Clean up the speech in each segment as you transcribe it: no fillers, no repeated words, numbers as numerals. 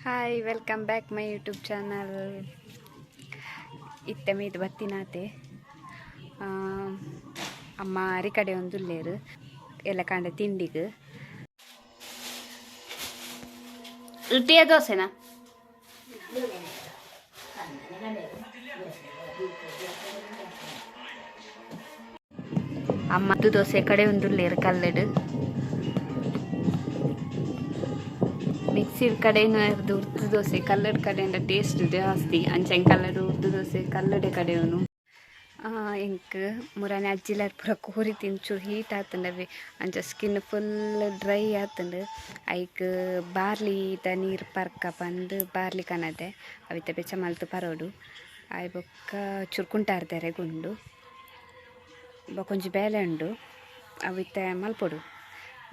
Hi, welcome back my YouTube channel. ಇತ್ತೆ ಮೀದು ಬತ್ತಿನಾತೆ ಅಮ್ಮ ಅರಿಕಡೆ ಒಂದುಲ್ಲೇರು ಎಲ್ಲ ಕಾಂಡ ತಿಂಡಿಗ್. ರುಟ್ಟಿಯ ದೋಸೆನಾ? ಅಮ್ಮ ದೋಸೆ ಕಡೆ ಒಂದುಲ್ಲೇರು ಕಲ್ಲಡು ಮಿಕ್ಸಿಡ್ ಕಡೆನೂ ಉರ್ದು ದೋಸೆ ಕಲ್ಲಡ್ ಕಡೆಯಿಂದ ಟೇಸ್ಟ್ ಜಾಸ್ತಿ. ಅಂಚೆ ಕಲ್ಲಡು ಉರ್ದು ದೋಸೆ ಕಲ್ಲಡೆ ಕಡೆಯವನು. ಎಂಕ್ ಮುರಾನಿ ಅಜ್ಜಿಲಾರ್ ಪೂರ ಕೋರಿ ತಿಂಚೂರು ಹೀಟ್ ಆತುಂಡವೆ, ಅಂಚ ಸ್ಕಿನ್ ಫುಲ್ ಡ್ರೈ ಆತುಂಡು. ಐಕ್ ಬಾರ್ಲಿದ ನೀರು ಪರ್ಕ ಪಂದು ಬಾರ್ಲಿ ಕನದೆ ಅವಿತ ಬೆಚ್ಚ ಮಲ್ತು ಪರೋಡು. ಆಯ್ ಬೊಕ್ಕ ಚೂರು ಕುಂಟಾರ್ದರೆ ಗುಂಡು ಬೊಕ ಒಂಜಿ ಬೇಲೆ ಉಂಡು, ಅವಿತ ಮಲ್ಪೊಡು.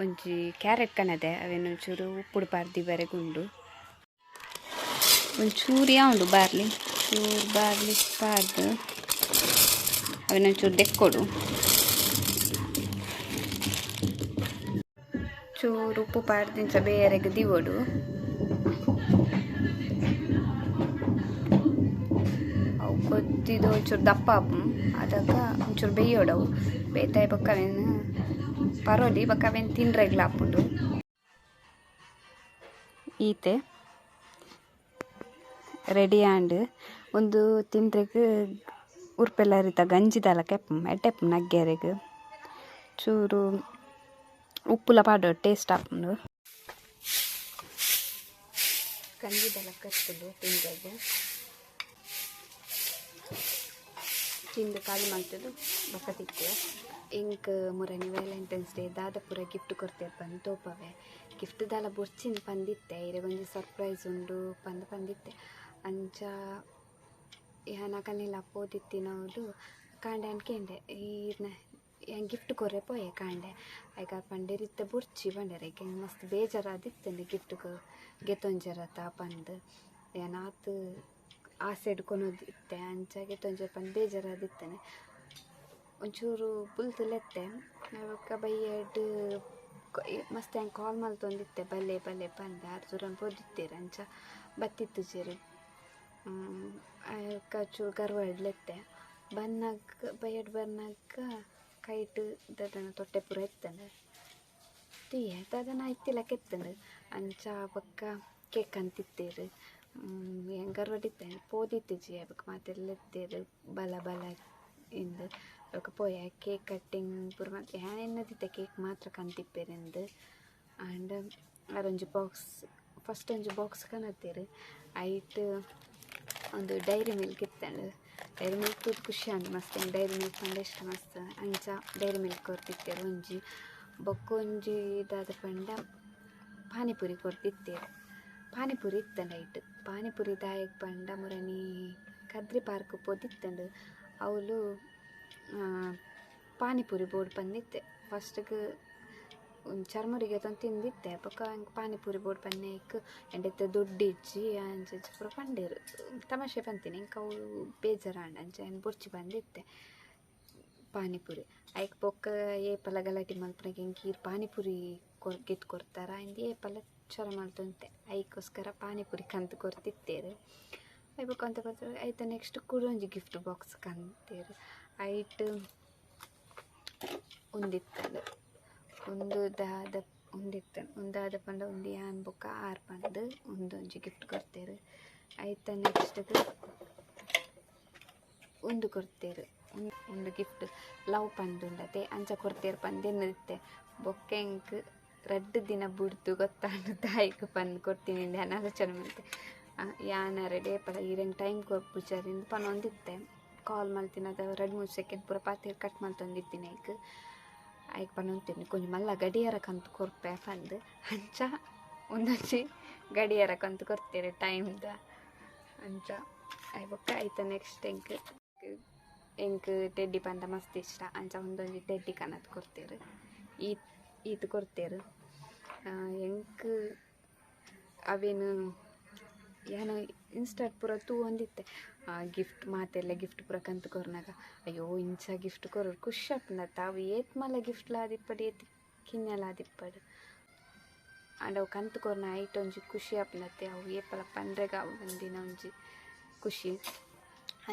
ಒಂಜಿ ಕ್ಯಾರೆಟ್ ಕನದೆ, ಅವೆನ್ ಒಂಚೂರು ಉಪ್ಪುಡು ಪಾರ್ದಿ ಬರೆಗುಂಡು. ಒಂಚೂರು ಉಂಡು ಬಾರ್ಲಿ, ಚೂರು ಬಾರ್ಲಿ ಪಾಡ್ದು ಅವೆನ್ ಒಂಚೂರು ದೆಕ್ಕೊಡು. ಚೂರು ಉಪ್ಪು ಪಾಡ್ದು ಇಂಚ ಬೇರೆಗ್ ದಿವೊಡು. ಅವು ಕೊದ್ದಿದು ಒಂಚೂರು ದಪ್ಪ ಆಪುಂಡು. ಅದಕ್ಕ ಒಂಚೂರು ಬೇಯೋಡು. ಅವು ಬೇತಾಯಿ ಬೊಕ್ಕ ಅವೆನ್ ಪರೋಲಿ, ಬೊಕ್ಕ ಅವೆನ್ ತಿನ್ರೆಗ್ಲ ಆಪುಂಡು. ಈತೆ ರೆಡಿ ಆಂಡ್. ಉಂದು ತಿನ್ರೆಗ್ ಉರ್ಪೆಲರಿತ ಗಂಜಿದಾಲ ಕೆಪ್ಪು ಎಡ್ಡೆಪ್ಪು ನಗ್ಗೆರೆಗ್. ಚೂರು ಉಪ್ಪುಲ ಪಾಡೊಡು, ಟೇಸ್ಟ್ ಆಪುಂಡು. ಗಂಜಿದಲ ಕತ್ತುಂಡು ತಿನ್ರೆಗ್. ತಿಂದು ಖಾಲಿ ಮಲ್ತುದು ಬೊಕ್ಕ ತಿಕ್ಕುವೆ. ಎಂಕ್ ಮುರನಿ ವ್ಯಾಲೆಂಟೈನ್ಸ್ ಡೇ ದಾದ ಪೂರ ಗಿಫ್ಟ್ ಕೊರ್ತೆರ್ ಪಂದ್ ತೋಪವೆ. ಗಿಫ್ಟ್ ದಾಲ ಬೊರ್ಚಿಂದ್ ಪಂದಿತ್ತೆ, ಇರೆಗೊಂಜಿ ಸರ್ಪ್ರೈಸ್ ಉಂಡು ಪಂದ್ ಪಂದಿತ್ತೆ. ಅಂಚ ಯಾನ್ ಅಕಲ್ನಿಲ್ಲ ಪೋದಿತ್ತಿನವ್ಲು ಕಾಂಡೆ ಅನ್ಕೆಂಡೆ ಈರ್ನ ಯಾನ್ ಗಿಫ್ಟ್ ಕೊರ್ರೆ ಪೋಯೆ ಕಾಂಡೆ. ಐಕ್ ಪಂಡೆರ್ ಇತ್ತೆ ಬೊರ್ಚಿ ಪಂಡೆರ್. ಐಕ್ ಎಂಕ್ ಮಸ್ತ್ ಬೇಜಾರಾದಿತ್ತುಂಡು ಗಿಫ್ಟ್ ಗೆತೊಂಜೆರತ ಪಂದ್. ಯಾನ್ ಆತ್ ಆಸೆಡ್ ಕೊನೊದಿತ್ತೆ, ಅಂಚ ಗೆತೊಂಜೆರ್ ಪಂದ್ ಬೇಜಾರಾದಿತ್ತುಂಡು. ಒಂಚೂರು ಬುಲ್ತು ಲೆತ್ತೆ. ಬೊಕ್ಕ ಬಯ್ಯಡ್ ಮಸ್ತ್ ಎಂಕ್ ಕಾಲ್ ಮಲ್ತೊಂದಿತ್ತೆ ಬಲ್ಲೆ ಬಲ್ಲೆ ಪಂದ್. ಆರ್ ದೂರನ್ ಪೋದಿತ್ತೆರ್, ಅಂಚ ಬತ್ತಿತ್ತುಜೆರ್. ಬೊಕ್ಕ ಚೂರು ಗರ್ವಡ್ ಲೆತ್ತೆ. ಬನ್ನಗ ಬಯ್ಯಡ್ ಬನ್ನಗ ಕೈಟ್ ದಾದನ ತೊಟ್ಟೆ ಪೂರ ಇತ್ತುಂಡು. ತೂಯೆ ದಾದನ ಇತ್ತಿಲಕ ಇತ್ತುಂಡು. ಅಂಚ ಬೊಕ್ಕ ಕೇಕ್ ಕಂತಿತ್ತೆರ್. ಯಾನ್ ಗರ್ವಡಿತ್ತೆ, ಪೋದಿತ್ತಿಜಿ. ಬೊಕ್ಕ ಮಾತೆರ್ಲ ಲೆತ್ತೆರ್ ಬಲ ಬಲ ಇಂದ್. ಬೊಕ್ಕ ಪೋಯೆ, ಕೇಕ್ ಕಟ್ಟಿಂಗ್ ಪೂರ ಮಲ್ತ್. ಯಾನ್ ಎನ್ನದಿತ್ತೆ ಕೇಕ್ ಮಾತ್ರ ಕಂತಿಪ್ಪೆರಿಂದ್. ಆಂಡ ಅರೊಂಜಿ ಬಾಕ್ಸ್, ಫಸ್ಟ್ ಒಂಜಿ ಬಾಕ್ಸ್ ಕನತೆರ್. ಐಟ್ ಒಂದು ಡೈರಿ ಮಿಲ್ಕ್ ಇತ್ತುಂಡು. ಡೈರಿ ಮಿಲ್ಕ್ ತೂದು ಖುಷಿ ಆಂಡ್ ಮಸ್ತ್. ಎಂಕ್ ಡೈರಿ ಮಿಲ್ಕ್ ಪಂಡ ಇಷ್ಟ ಮಸ್ತ್. ಅಂಚ ಡೈರಿ ಮಿಲ್ಕ್ ಕೊರ್ದಿತ್ತೆರ್ ಒಂಜಿ. ಬೊಕ್ಕ ಒಂಜಿ ದಾದ ಪಂಡ ಪಾನಿಪುರಿ ಕೊರ್ದಿತ್ತೆರ್. ಪಾನಿಪುರಿ ಇತ್ತುಂಡು ಐಟ್. ಪಾನಿಪುರಿ ದಾಯೆಗ್ ಪಂಡ ಮುರನಿ ಕದ್ರಿ ಪಾರ್ಕ್ ಪೋದಿತ್ತುಂಡು. ಅವ್ಲು ಪಾನಿಪುರಿ ಬೋಡು ಪಂದಿತ್ತೆ. ಫಸ್ಟ್ಗ್ ಒಂಜಿ ಚರ್ಮುರಿ ಗೆತೊಂದು ತಿಂದಿತ್ತೆ. ಬೊಕ್ಕ ಎಂಕ್ ಪಾನಿಪುರಿ ಬೋಡು ಪನ್ನೇಕ್ ಎಂಡ ಇತ್ತೆ ದುಡ್ಡು ಇಜ್ಜಿ ಅಂಚ ಇಂಚ ಪೂರ ಪಂಡೆರ್. ತಮಾಷೆ ಪಂತಿನಿ. ಎಂಕ್ ಅವು ಬೇಜಾರಾಂಡ್. ಅಂಚ ಯಾನ್ ಬೊರ್ಚಿ ಪಂದಿತ್ತೆ ಪಾನಿಪುರಿ. ಐಕ್ ಬೊಕ್ಕ ಏಪಲ ಗಲಾಟೆ ಮಲ್ಪುನಗ ಎಂಕ್ ಈರ್ ಪಾನಿಪುರಿ ಗೆತ್ ಕೊರ್ತಾರ ಇಂದ್ ಏಪಲ ಚೊರ ಮಲ್ತೊಂತೆ. ಐಕೋಸ್ಕರ ಪಾನಿಪುರಿ ಕಂತ್ ಕೊರ್ತಿತ್ತೆರ್. ಐಕ್ ಬೊಕ್ಕ ಒಂತೆ ಪೊರ್ತು ಐತ ನೆಕ್ಸ್ಟ್ ಕುಡೊಂಜಿ ಗಿಫ್ಟ್ ಬಾಕ್ಸ್ ಕಂತೆರ್. ಐಟ್ ಉಂದಿತ್ತುಂಡು. ಉಂದು ದಾದ ಉಂದಿತ್ತುಂಡು. ಉಂದು ದಾದ ಪಂಡ ಉಂದು ಯಾನ್ ಬೊಕ್ಕ ಆರ್ ಪಂದ್ ಉಂದೊಂಜಿ ಗಿಫ್ಟ್ ಕೊರ್ತೆರ್. ಐತ ನೆಕ್ಸ್ಟ್ ಉಂದು ಕೊರ್ತೆರ್. ಉಂದು ಗಿಫ್ಟ್ ಲವ್ ಪಂದುಂಡತೆ, ಅಂಚ ಕೊರ್ತೆರ್ ಪಂದ್ ಎನ್ನುದಿತ್ತೆ. ಬೊಕ್ಕ ಎಂಕ್ ರಡ್ಡ್ ದಿನ ಬುಡ್ದು ಗೊತ್ತಾಂಡ್ ದಾಯೆಗ್ ಪಂದ್ ಕೊರ್ತಿನಿ ಯಾನ್ ಆಲೋಚನೆ ಮಲ್ತೆ. ಯಾನ್ ಅರೆಡ ಏಪಲ ಈರೆಗ್ ಟೈಮ್ ಕೊರ್ಪುಜರ್ ಇಂದ್ ಪನೊಂದಿತ್ತೆ. ಕಾಲ್ ಮಲ್ತಿನದ 2-3 ಸೆಕೆಂಡ್ ಪೂರ ಪಾತೆರ್ ಕಟ್ ಮಲ್ತೊಂದಿತ್ತಿನ. ಐಕ್ ಐಕ್ ಪನೊಂದಿತ್ತಿನಿ ಒಂಜಿ ಮಲ್ಲ ಗಡಿಯಾರ ಕಂತ್ ಕೊರ್ಪೆ ಪಂದ್. ಅಂಚ ಉಂದೊಂಜಿ ಗಡಿಯಾರ ಕಂತ್ ಕೊರ್ತೆರ್ ಟೈಮ್ದ. ಅಂಚ ಐ ಬೊಕ್ಕ ಐತ ನೆಕ್ಸ್ಟ್ ಎಂಕ್ ಎಂಕ್ ಟೆಡ್ಡಿ ಪಂಡ ಮಸ್ತ್ ಇಷ್ಟ. ಅಂಚ ಉಂದೊಂಜಿ ಟೆಡ್ಡಿ ಕನತ್ ಕೊರ್ತೆರ್. ಈತ್ ಈತ್ ಕೊರ್ತೆರ್. ಎಂಕ್ ಅವೆನ್ ಯಾನ್ ಇನ್ಸ್ಟಾಡ್ ಪೂರ ತೂವೊಂದಿತ್ತೆ ಗಿಫ್ಟ್ ಮಾತೆರ್ಲ ಗಿಫ್ಟ್ ಪೂರ ಕಂತ್ ಕೊರ್ನಗ. ಅಯ್ಯೋ ಇಂಚ ಗಿಫ್ಟ್ ಕೊರೊಡು ಖುಷಿ ಆಪುಂಡತ್ತ. ಅವು ಏತ್ ಮಲ್ಲ ಗಿಫ್ಟ್ಲ ಆದಿಪ್ಪಡ್, ಏತ್ ಕಿನ್ಯಲ ಆದಿಪ್ಪಡ್. ಆಂಡ ಅವು ಕಂತು ಕೊರ್ನ ಐಟ್ ಒಂಜಿ ಖುಷಿ ಆಪುನತೆ ಅವು ಏಪಲ ಪಂಡ್ರೆಗ ಒಂದಿನ ಒಂಜಿ ಖುಷಿ.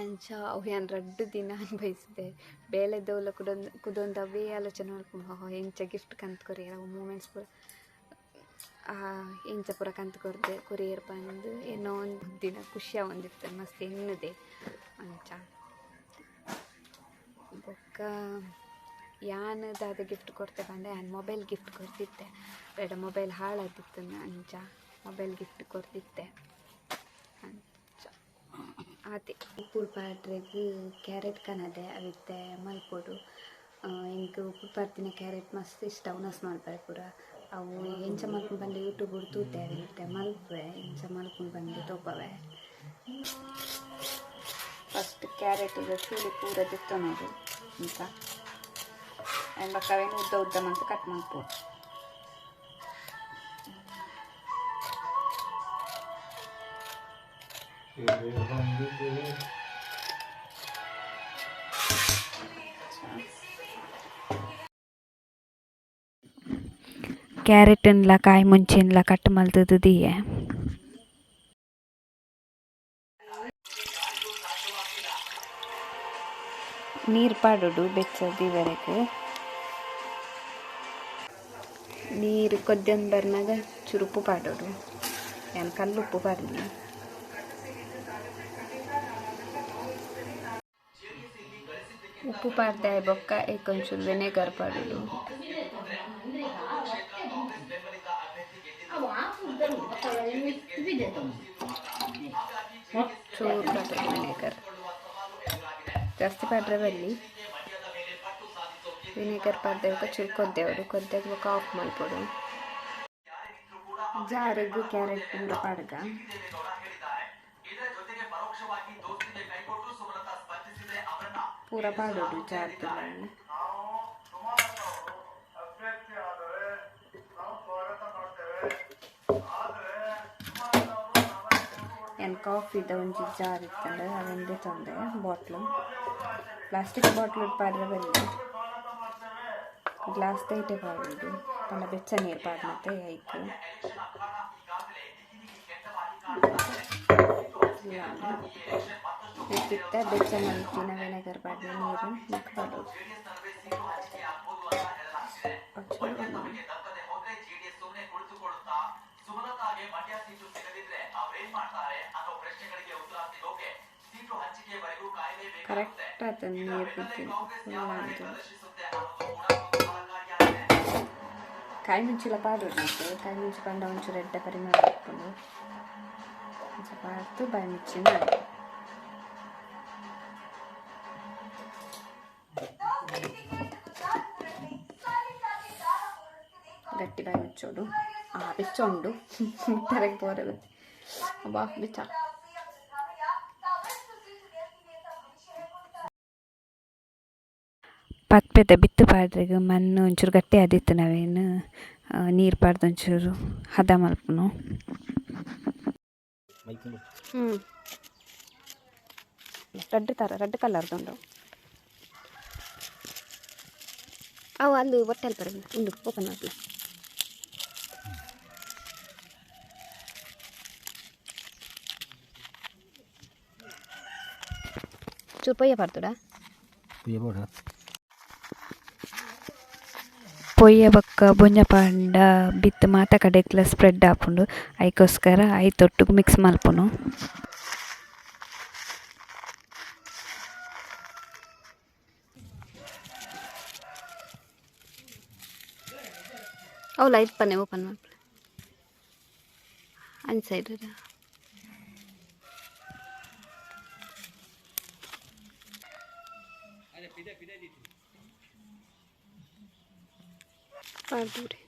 ಅಂಚ ಅವು ಯಾನ್ ರಡ್ಡ್ ದಿನ ಅನುಭವಿಸಿದೆ. ಬೇಲೆದೌಲ ಕುಡೊಂದು ಕುದೊಂದು ಅವೇ ಆಲೋಚನೆ ಮಲ್ಪುಂಡು, ಎಂಚ ಗಿಫ್ಟ್ ಕಂತು ಕೊರಿಯೆರ್ ಅವು ಮೂಮೆಂಟ್ಸ್ ಪೂರ ಎಂಚ ಪೂರ ಕಂತು ಕೊರ್ದೆ ಕೊರಿಯೆರ್ ಪಂದ್ ಏನೋ ಒಂದು ದಿನ ಖುಷಿ ಆವೊಂದಿತ್ತು ಮಸ್ತ್ ಎನ್ನುದೆ. ಅಂಚ ಬೊಕ್ಕ ಯಾನ್ ದಾದ ಗಿಫ್ಟ್ ಕೊರ್ತೆ ಪಂಡ ಯಾನ್ ಮೊಬೈಲ್ ಗಿಫ್ಟ್ ಕೊರ್ತಿತ್ತೆ. ಬೇಡ ಮೊಬೈಲ್ ಹಾಳಾದಿತ್ತು ಅಂಚ ಮೊಬೈಲ್ ಗಿಫ್ಟ್ ಕೊರ್ತಿತ್ತೆ. ಅಂಚ ಆತೆ. ಉಪ್ಪುಡು ಪಾಡ್ರೆಗ್ ಕ್ಯಾರೆಟ್ ಕನದೆ ಅವಿತ್ತೆ ಮಲ್ಪೊಡು. ಎಂಕ್ ಉಪ್ಪುಡು ಪಾಡ್ದಿನ ಕ್ಯಾರೆಟ್ ಮಸ್ತ್ ಇಷ್ಟ ಉನಸ್ ಮಲ್ಪರೆ ಪೂರ. ಅವು ಎಂಚ ಮಲ್ಪುನು ಪಂಡ ಯೂಟ್ಯೂಬ್ ತೂತೆ ಅವಿತ್ತೆ ಮಲ್ಪುವೆ ಎಂಚ ಮಲ್ಪುನು ಪಂದ್ ತೋಪವೆ. ಫಸ್ಟ್ ಕ್ಯಾರೆಟ್ ಚೂಲಿ ಪೂರ ದೆತ್ತೊನೊಡು ಇಂಚ ಬೊಕ್ಕ ಅವೆನ್ ಉದ್ದ ಉದ್ದ ಮಲ್ತ್ ಕಟ್ ಮಲ್ಪೊಡು. ಕ್ಯಾರೆಟ್ನ್ಲ ಕಾಯಿ ಮುಂಚಿನ್ಲ ಕಟ್ ಮಲ್ತುದು ದೀಯೆ. ನೀರು ಪಾಡೊಡು ಬೆಚ್ಚ ದೀವರೆಗ್. ನೀರು ಕೊದ್ಯೊಂದು ಬರ್ನಗ ಚೂರು ಉಪ್ಪು ಪಾಡೊಡು. ಯಾನ್ ಕಲ್ಲು ಉಪ್ಪು ಪಾಡ್ದಿನಿ. ಉಪ್ಪು ಪಾಡ್ದೆ ಆಯಿ ಬೊಕ್ಕ ಐಕ್ ಒಂಚೂರು ವಿನೆಗರ್ ಪಾಡೊಡು. ಚೂರು ಪಾಡೊಡು ವಿನೆಗರ್, ಜಾಸ್ತಿ ಪಾಡ್ರೆ ಬಲ್ಲಿ. ವಿನೆಗರ್ ಪಾಡ್ದೆ ಬೊಕ್ಕ ಚೂರು ಕೊದ್ದೆವೊಡು, ಕೊದ್ದೆಗ್ ಬೊಕ್ಕ ಆಫ್ ಮಲ್ಪೊಡು. ಜಾರುಗು ಕ್ಯಾರೆಟ್ ಪೂರ ಪಾಡ್ಗ. ಪೂರ ಪಾಡೊಡು ಜಾರ್ದುಲಾಯಿ. ಯಾನ್ ಕಾಫಿದ ಒಂಜಿ ಜಾರ್ ಇತ್ತುಂಡು ಅವೆನ್ ದೆತೊಂಡೆ ಬಾಟ್ಲ್. ಪ್ಲಾಸ್ಟಿಕ್ ಬಾಟ್ಲ್ ಪಾಡ್ರೆ ಬಲ್ಲಿ, ಗ್ಲಾಸ್ ದೈಟೆ ಪಾಡೊಡು. ಪಂಡ ಬೆಚ್ಚ ನೀರು ಪಾಡ್ನತೆ ಐಕ್. ಇತ್ತೆ ಬೆಚ್ಚ ಮಲ್ತಿನ ವಿನೆಗರ್ ಪಾಡ್ದಿನ ನೀರು ಬೊಕ್ಕ ಪಾಡೊಡು. ಕರೆಕ್ಟ್ ಆತಂದು ನೀರು ಬಿದ್ದಿನ ಫುಲ್ ಆಂಡ್. ಕಾಯಿ ಮುಂಚಿಲ ಪಾಡೊಡು ಮತ್ತೆ. ಕಾಯಿ ಮುಂಚಿ ಪಂಡ ಒಂಚೂರು ಎಡ್ಡೆ ಪರಿಮಳ ಇಪ್ಪುಂಡು. ಅಂಚ ಪಾಡ್ದ್ ಬಾಯಿ ಮುಚ್ಚಿನ. ಗಟ್ಟಿ ಬಾಯಿ ಮುಚ್ಚೋಡು. ಬೆಚ್ಚ ಉಂಡು, ಮುಟ್ಟರೆಗ್ ಪೋರೆ ಗೊತ್ತಿ. ಅಬ್ಬಾ ಬೆಚ್ಚ. ಪದ್ಪೆದ ಬಿತ್ತು ಪಾಡ್ರೆಗ್ ಮಣ್ಣು ಒಂಚೂರು ಗಟ್ಟಿ ಆದಿತ್ತು ಅವೆನ್ ನೀರು ಪಾಡ್ದ್ ಒಂಚೂರು ಹದ ಮಲ್ಪುನು. ರೆಡ್ ತರ ರೆಡ್ ಕಲರ್ದುಂಡು ಅವು. ಅಲ್ಲಿ ಒಟ್ಟೆಲ್ ಬರ ಉಂಡು ಓಪನ್ ಮಲ್ಪುಲೆ. ಚೂರು ಪೊಯ್ಯ ಪಾಡ್ತುಡ. ಪೊಯ್ಯ ಬೊಕ್ಕ ಬೊಂಜ ಪಾಂಡ ಬಿತ್ತ್ ಮಾತ ಕಡೆಕ್ಲ ಸ್ಪ್ರೆಡ್ ಆಪುಂಡು. ಐಕೋಸ್ಕರ ಐತೊಟ್ಟುಗು ಮಿಕ್ಸ್ ಮಲ್ಪುನು. ಅವುಲ ಇಪ್ಪನೆ ಓಪನ್ ಮಲ್ಪುಲೆ ಅಂಚ ಸೈಡ್. ಪಾಡ್ದೂರಿ.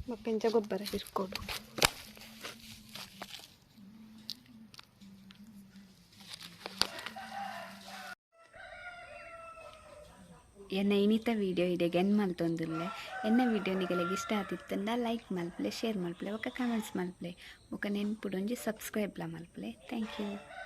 ಬೊಕ್ಕ ಇಂಚ ಗೊಬ್ಬರ ಬಿರ್ಕೊಡು. ಎನ್ನ ಇನಿತ ವೀಡಿಯೋ ಇಡೆಗ್ ಎಂಡ್ ಮಲ್ತೊಂದುಲ್ಲೆ. ಎನ್ನ ವೀಡಿಯೋ ನಿಗಲೆಗ್ ಇಷ್ಟ ಆದಿತ್ತಂಡ ಲೈಕ್ ಮಲ್ಪುಲೆ, ಶೇರ್ ಮಲ್ಪುಲೆ, ಬೊಕ ಕಮೆಂಟ್ಸ್ ಮಲ್ಪುಲೆ, ಬೊಕ ನೆನ್ಪುಡೊಂಜಿ ಸಬ್ಸ್ಕ್ರೈಬ್ಲ ಮಲ್ಪುಲೆ. Thank you.